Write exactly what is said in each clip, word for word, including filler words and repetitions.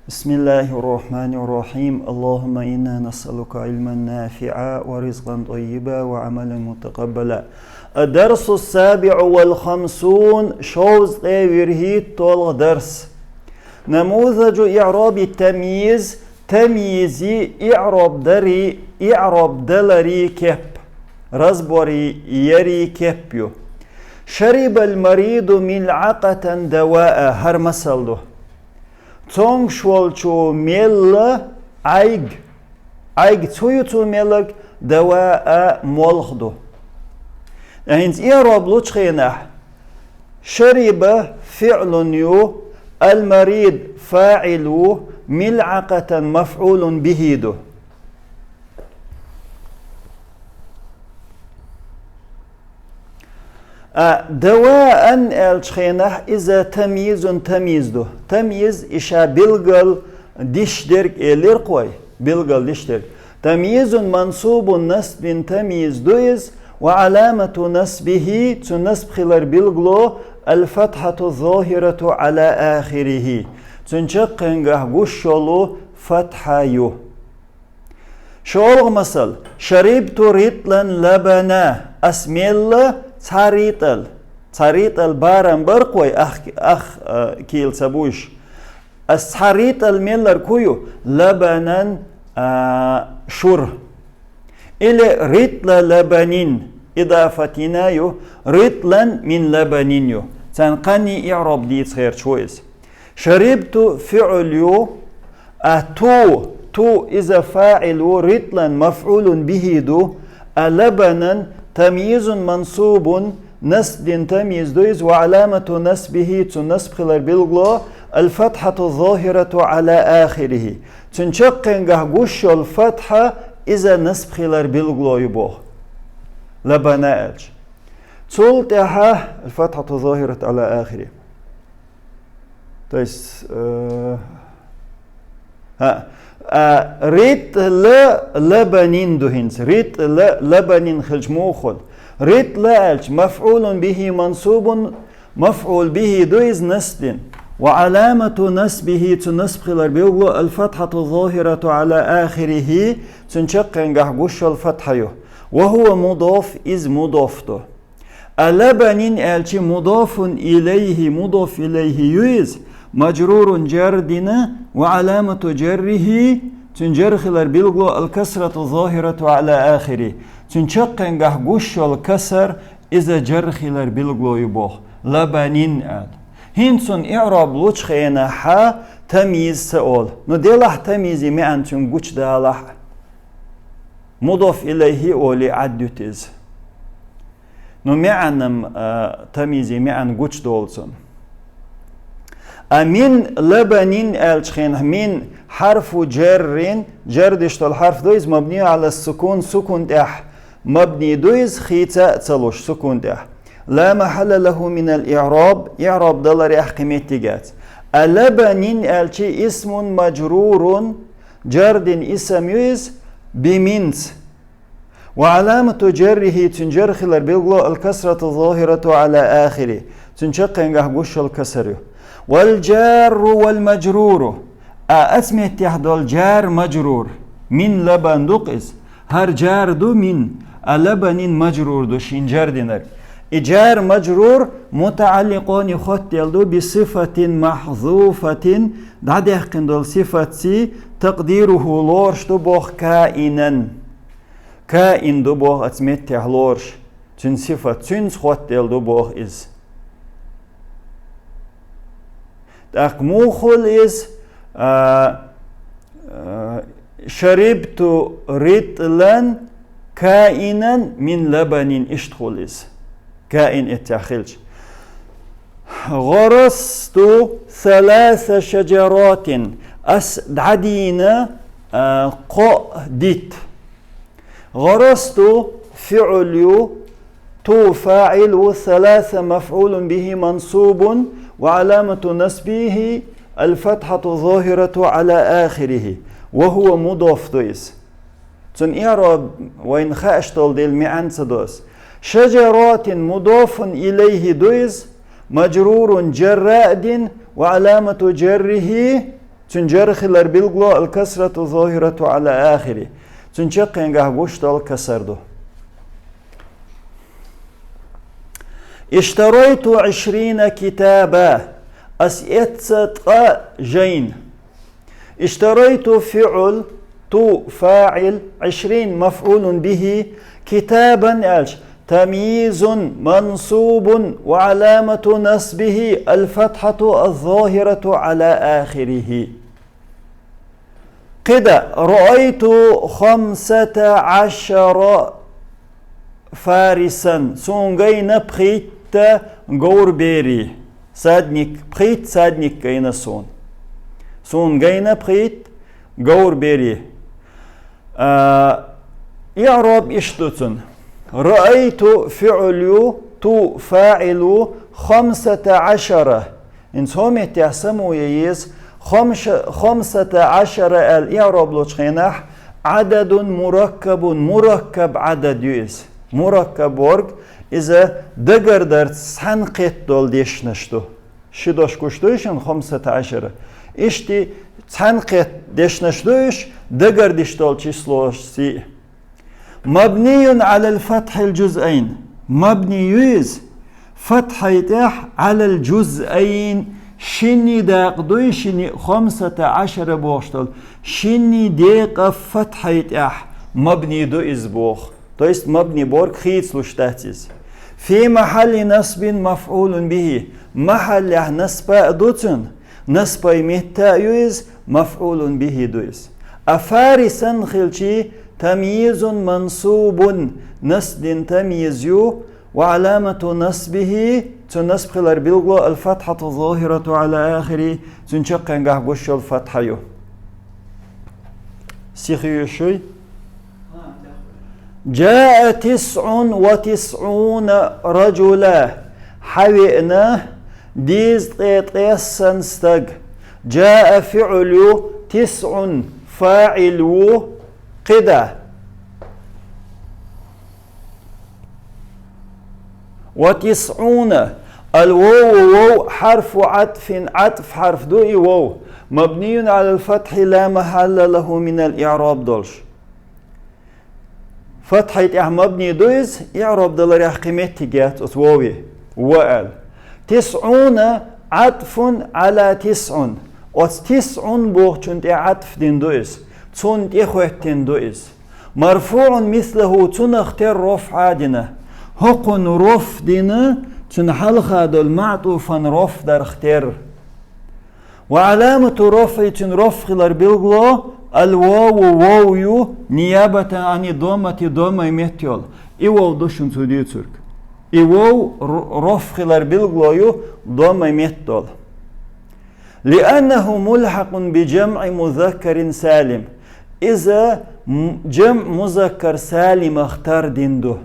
بسم الله الرحمن الرحيم. اللهم إنا نسألك علما نافعا ورزقا طيبا وعملا متقبلا. الدرس السابع والخمسون. Шовзткъе вирхӀитталгӀа дарс. نموذج إعراب التمييز. Тамйизи иъраб дари, иъраб далари кеп. Разбор яри кеп ю. شرب المريض ملعقة دواء. ХӀара масал ду. Цомгаш волчо мелла Ӏайг. Ӏайг цу ю цо меллаг, دواء молха ду. ХӀинца иъраб лучу хенахь شرب فعل ю, المريض فاعل ву, ملعقة مفعول به ду. А, دواء аьллачу хенахь иза تمييز тамйиз ду. Тамйиз и ша билггал диш дерг элира-кх вай, билггал диш дерг. تمييز منصوب насб дина тамйиз ду иза, وعلامة نصبه цу насб хилар билгало الفتحة الظاهرة على آخره. Цуьнан чаккхенгахь гуш йолу фатхьа ю. ШолгӀа масал. شربت رطلا لبنا. Ас мелла цхьа ритӀал. Цхьа ритӀал барам бар-кх вай, ах, ах, а, кийла ца буьйш. Ас цхьа ритӀал мелларг хӀун ю? لبنا, а, шура. Или رطل لبن, идафат йина ю, رطلا من لبن ю. Царна кхаьнний иъраб дийца гӀерташ ву иза. شربت фиӀл ю, а, ту, ту иза фаӀил ву, رطلا мафӀулун бихӀи ду, а, لبنا тамйизун мансубун, насб дина тамйиз ду иза, وعلامة نصبه цу насб хилар билгало الفتحة الظاهرة على آخره. Цуьнан чаккхенгахь гуш йолу фатхьа иза насб хилар билгало ю боху. لبنا аьлча. Цул тӀаьхьа الفتحة الظاهرة على آخره. То есть, э, хӀа, а, رطل لبن ду хӀинца. رطل لبن хилча муха хуьлу? رطل аьлча мафӀулун бихӀи мансубун, мафӀул бихӀи ду иза насб дина. وعلامة نصبه цу насб хилар билгало الفتحة الظاهرة على آخره, цуьнан чаккхенгахь гуш йолу фатхьа ю. وهو مضاف, иза мудоф ду. А لبن аьлча مضاف إليه, مضاف إليه ю иза, مجرور جر дина, وعلامة جره цуьнан جر хилар билгало الكسرة الظاهرة على آخره. Цуьнан чаккхенгахь гуш йолу касар иза جر хилар билгало ю боху. لبن аьлла. ХӀинца цуьнан иъраб лучу хенахь тамйиз ца олу. Ну, делахь тамйизан маьӀна цуьнга гучудалахь а. مضاف إليه олий Ӏад ю иза. Ну, маьӀна-м, а, тамйизан маьӀна гучудолу цунна. А من لبن аьллачу хенахь من حرف جر, جر деш долу хьарф ду иза مبني على السكون, сукун тӀехь мабни ду иза, хийца а ца луш сукун тӀехь. لا محل له من الإعراب, иъраб даларехь кхин меттиг яц. А لبن аьлча اسم مجرور, جر дина исам ю иза, بمن. وعلامة جره цуьнан جر хилар билгало الكسرة الظاهرة على آخره. Цуьнан чаккхенгахь гуш йолу касар ю. والجار والمجرور. А оцу меттехь долу جار مجرور. من لبن ду-кх иза. ХӀара جار ду من, а لبن مجرور ду шен جر динарг. И جار مجرور متعلقان хоттаделла ду بصفة محذوفة, дӀадаьккхина долу сифатций, تقديره лоруш ду боху كائنا. كائن ду боху оцу меттехь лоруш, цуьнан сифат, цуьнца хоттаделла ду боху иза. ТӀаккха муха хуьлу иза, а, а, شربت رطلا كائنا من لبن, иштта хуьлу иза. كائن эццехь хилча. غرست ثلاث شجرات, ас дӀадийна, а, кхоъ дит. غرست фиӀл ю, تو فاعل ву, ثلاث مفعول به منصوب, وعلامة نصبه الفتحة الظاهرة على آخره, وهو مضاف ду иза. Цуьнан иъраб вайна хаьаш долу дела маьӀна ца до ас. شجرات مضاف إليه ду иза, مجرور جر дина, وعلامة جره Цуьнан джарр хилар билгало алкасрату зохирату ала ахири. Цуьнан чаккхенгахь гуш дола касар ду. Иштарайту ишрина китаба. Ас эцна ткъа жайна. Иштарайту фиъл, ту фаъил, ишрин мафъулун бихи, китабан аьлча, тамйизун мансубун ва аламату насбихи алфатхату аззохирату ала ахирихи. КхидӀа, раайту хамсата ашара фарисан. Суна гайна пхийтта говр бери. Садник, пхийтта садник гайна суна. Суна гайна пхийтта говр бери. А, иъраб иштта ду цун. Раайту фиъл ю, ту фаъил ву, хамсата ашара. Ин цхьа меттехь самуе еза, хомша-, хомсата ашара аьлла иъраб лучу хенахь, Ӏададун мураккабун, мураккаб Ӏадад ю иза. Мураккаб бохург, иза дагардарца цхьаьна кхетта долу дешнаш ду. Ши дош гуш дуй шуна хомсата ашара? Иштта цхьаьна кхетта дешнаш ду уьш, дагардеш долу числошца. Мабниюн алал фатхьил джузъайн. Мабни ю иза фатхьай тӀехь алал джузъайн. Шинний дакъа дуй, шинний хомсата ашара бохуш долу. Шинний декъа фатхьай тӀехь мабни ду иза боху. То есть мабни бохург хийцалуш дац иза. Фи махьалли насбин мафъулун бихи. Махьаллехь насба а ду цуьнан. Насбай метта а ю иза, мафъулун бихи ду иза. А фарисан хилчий, тамйизун мансубун, насб дина тамйиз ю, ва аламату насбихи, цуьнан насб хилар билгало алфатхьату зохирату ала ахири, цуьнан чаккхенгахь гуш йолу фатхьа ю. Сиха юьйшуй? Джаа тисъун ва тисъуна раджула. Хьавеана дезткъе ткъессан стаг. Джаа фиъл ю, тисъун фаъил ву, кхидӀа. Ва тисъуна. Ал вову вов хьарфу Ӏатфин, Ӏатф хьарф ду и вов. Мабниюн алал фатхьи ла махьалла лаху минал иъраб долуш. Фатхьай тӀехь мабни ду иза, иъраб даларехь кхин меттиг яц оцу вове. Ва аьлла. Тисъуна Ӏатфун ала тисъун. Оцу тисъун бохучун тӀе Ӏатф дина ду иза. Цунна тӀе хӀоьттина ду иза. Марфуъун мислаху, цунах тера рофӀ а дина. ХӀокхунна рофӀ дина, цуьнан хьалха долу маътуфан рофӀ дарх тера. Ва аламату рофӀи, цуьнан рофӀ хилар билгало, ал вову вов ю, ниябатан ани доммати, доммай метта йолу. И вов ду шуна цу дуьйцург. И вов р-, рофӀ хилар билгало ю, доммай метта долу. Лианнаху мулхьакъун би джамъи музаккарин салим. Иза м-, джамъ музаккар салимах тардина ду.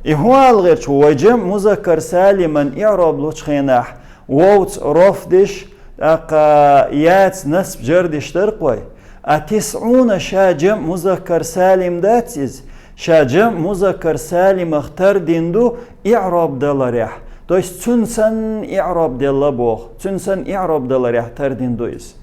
И хӀун ала гӀерчу вай джамъ музаккар салиман иъраб лучу хенахь, вовца рофӀ деш, тӀаккха яц насб джар деш дарх вай. А тисъуна ша джамъ музаккар салим дац иза, ша джамъ музаккар салимах тардина ду иъраб даларехь. То есть цуьнан санна иъраб делла боху, цуьнан санна иъраб даларехь тардина ду иза.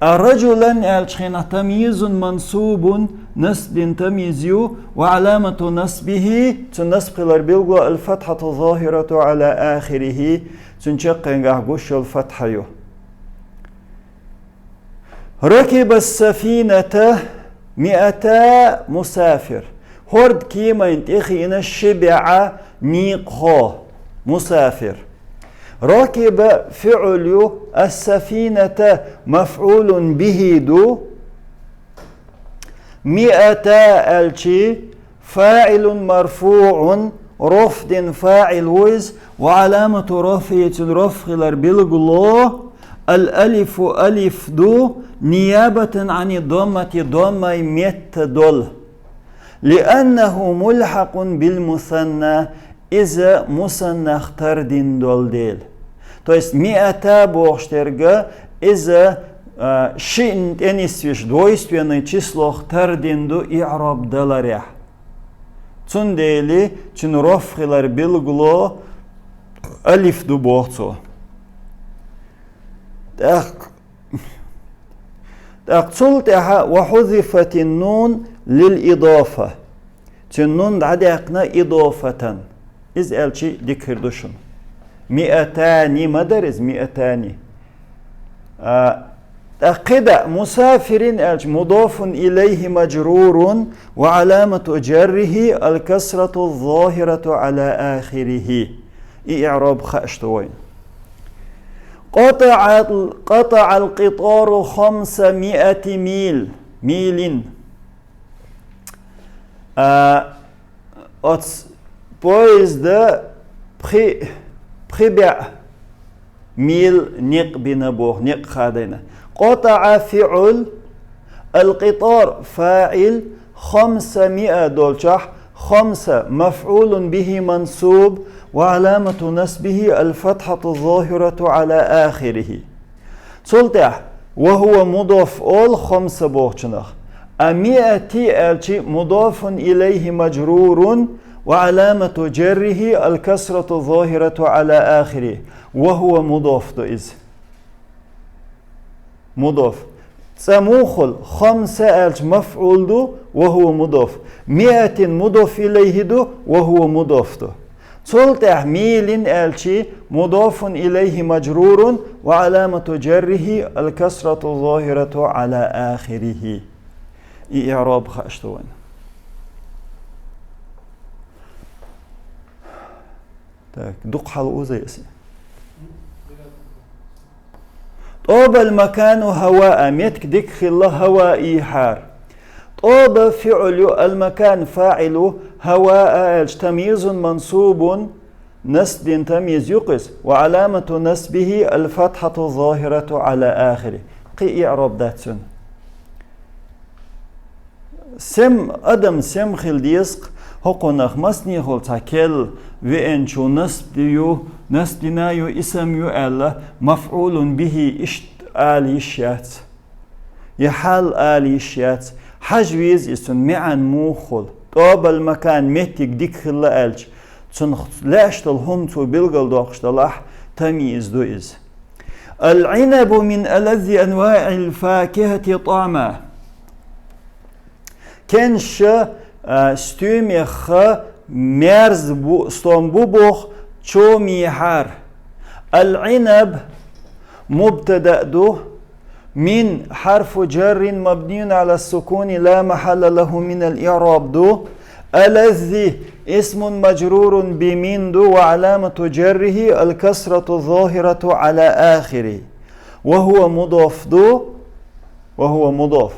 А раджулан аьллачу хенахь тамйизун мансубун, насб дина тамйиз ю, ва аламату насбихи, цуьнан насб хилар билгало ал фатхьату зохирату ала ахирихи, цуьнан чаккхенгахь гуш йолу фатхьа ю. Ракиба сафината миата мусафир. ХӀорд кеманна тӀе хиъна ши бӀе некъахо, мусафир. Ракиба фиъл ю, ас-сафината мафъулун бихи ду. Миата аьлчи, фаъилун марфуъун, рофӀ дина фаъил ву иза, ва аламату рофӀи, цуьнан рофӀ хилар билгало, ал-алифу алиф ду, ниябатан ани доммати, доммай метта долу. Лианнаху мулхьакъун бил мусанна, иза мусаннах тардина долу дела. То есть миата бохуш дерг иза, а, шиъна тӀе нисвеш двойственный числох тардина ду иъраб даларехь. Цундела цуьнан рофӀ хилар билгало алиф ду боху цо. ТӀаккха, ТӀаккха цул тӀехьа وحذفت النون للإضافة. Цуьнан нун дӀадаьккхина идофатан. Иза аьлча дика хир ду шуна. مئتان ма дара иза, مئتان. А, ТӀаккха кхидӀа, مسافر аьлча مضاف إليه مجرور وعلامة جره الكسرة الظاهرة على آخره. И иӀраб хууш ду вайна. قطع، قطع القطار خمسمائة ميل. ميل. А, оцу поезда пхи, пхи бӀе мил некъ бина боху, некъ хадийна. قطع فعل، القطار فاعل، خمسمائة долчохь خمسة مفعول به منصوب وعلامة نصبه الفتحة الظاهرة على آخره. Цул тӀаьхьа وهو مضاف олу خمسة бохучунах. А مائة аьлча مضاف إليه مجرور وعلامة جره الكسرة الظاهرة على آخره. وهو مضاف ду иза. مضاف. Цкъа муха хуьлу, خمسة аьлча مفعول ду, وهو مضاف. مائة مضاف إليه ду, وهو مضاف ду. Цул тӀаьхьа ميل аьлча مضاف إليه مجرور وعلامة جره الكسرة الظاهرة على آخره. И иӀраб хууш ду вайна. Так, дукха хьала уза яси. طاب المكان هواء, меттиг дика хилла هواء хьара. طاب فعل ю, المكان فاعل ю, هواء аьлча تمييز منصوب, насб дина тамйиз ю-кх иза, وعلامة نصبه الفتحة الظاهرة على آخره. Кхин иӀраб дац цуьнан. Сем, адам сем хила деза-кх, хӀокхунах массанехула цхьа керла веанчу насб ю, насб дина ю, исм ю аьлла, مفعول به иштта ала йиш яц. Я хьал ала йиш яц. Хьажа веза иза цуьнан маьӀна муха хуьлу. طاب المكان меттиг дика хилла аьлча, цунах лаьаш долу хӀума цо билгалдоккхуш делахь, тамйиз ду иза. العنب من ألذ أنواع الفاكهة طعما. Кенша, а, стоьмех мерза бу, стом бу боху чомехьара. العنب мубтада ду, من حرف جر مبني على السكون لا محل له من الإعراب ду, ألذ اسم مجرور بمن ду وعلامة جره الكسرة الظاهرة على آخره. وهو مضاف ду, وهو مضاف.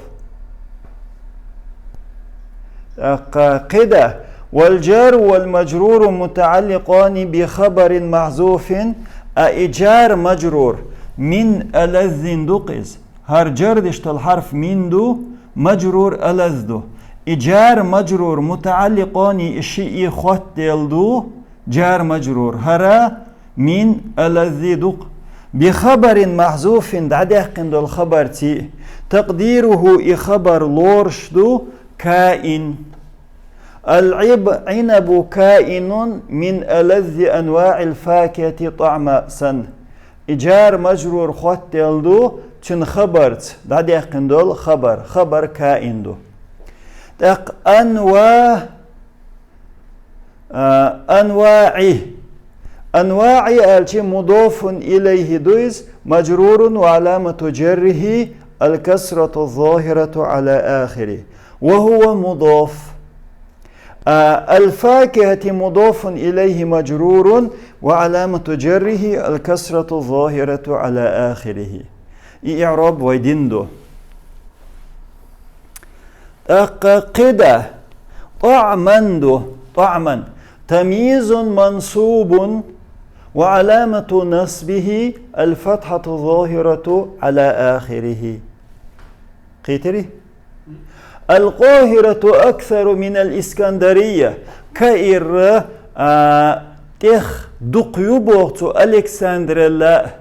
ТӀаккха кхидӀа, والجار والمجرور متعلقان بخبر محذوف, а и جار مجرور من ألذ ду-кх иза. ХӀара جر деш долу хьарф من ду, مجرور ألذ ду. И جار مجرور متعلقان, и шиъ хоттаделла ду, جار مجرور. ХӀара من ألذ ду-кх. بخبر محذوف, дӀадаьккхина долу хабарций. تقديره, и хабар лоруш ду, كائن. العب، العنب كائن من ألذ أنواع الفاكهة طعما санна. И جار مجرور хоттаделла ду, цуьнан хабарца, дӀадаьккхина долу хабар, хабар كائن ду. ТӀаккха أنوا А, أنواع. أنواع аьлча مضاف إليه ду иза, مجرور وعلامة جره الكسرة الظاهرة على آخره. وهو مضاف. А, الفاكهة مضاف إليه مجرور وعلامة جره الكسرة الظاهرة على آخره. И иӀраб вай дина ду. ТӀаккха кхидӀа طعما ду, طعما. تمييز منصوب وعلامة نصبه الفتحة الظاهرة على آخره. Кхийтирий? القاهرة أكثر من الإسكندرية. Каир, а, тӀех дукха ю боху цу Александрелла.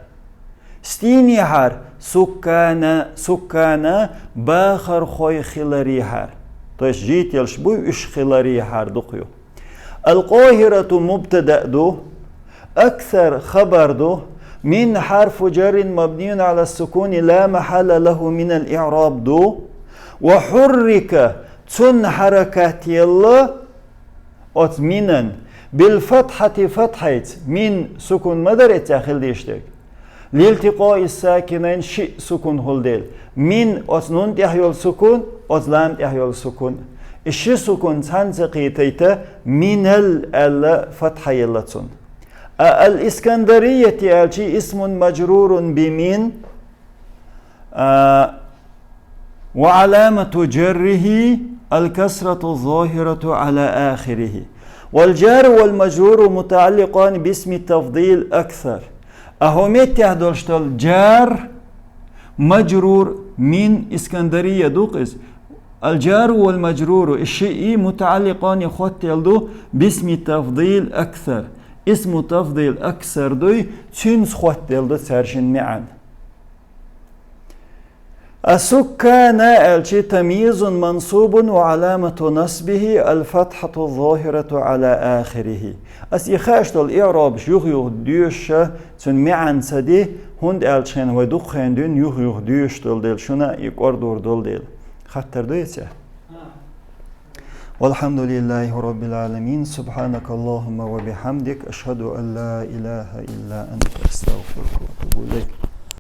Стийнехьара, سكانا, سكانا, бахархой хиларехьара. То есть жителаш буй, уьш хиларехьара дукха ю. القاهرة مبتدأ ду, أكثر хабар ду, من حرف جر مبني على السكون لا محل له من الإعراب ду. وحرك цунна хьаракат елла оцу минан بالفتحة фатхьайца, мин сукун ма дара эццехь хила дезаш дерг. لالتقاء الساكنين шиъ сукун хуьлу дела. Мин оцу нун тӀехь йолу сукун, оцу лам тӀехь йолу сукун. И ши сукун цхьаьна ца кхетийта, минал аьлла фатхьа елла цунна. А الإسكندرية аьлчи اسم مجرور بمن, а, وعلامة جره الكسرة الظاهرة على آخره. والجار والمجرور متعلقان باسم تفضيل أكثر. А хӀокху меттехь долуш долу جار مجرور من إسكندرية ду-кх иза. الجار والمجرور и шиъ متعلقان хоттаелла ду باسم تفضيل أكثر. اسم تفضيل أكثر дуй, цуьнца хоттаелла ду цаьршинна маьӀна. السكان аьлчи تمييز منصوب وعلامة نصبه الفتحة الظاهرة على آخره. Ас и хууш долу иӀробаш юха-юха доьшуш, цуьнан маьӀна ца де, хӀунда аьлча хьуна вай дукха хенахь дуьйна юха-юха доьшуш долу дела, шуна и кӀордор долу дела. Хаттар ду эццехь? والحمد لله رب العالمين. سبحانك اللهم وبحمدك. أشهد أن لا إله إلا أنت. أستغفرك وأتوب إليك.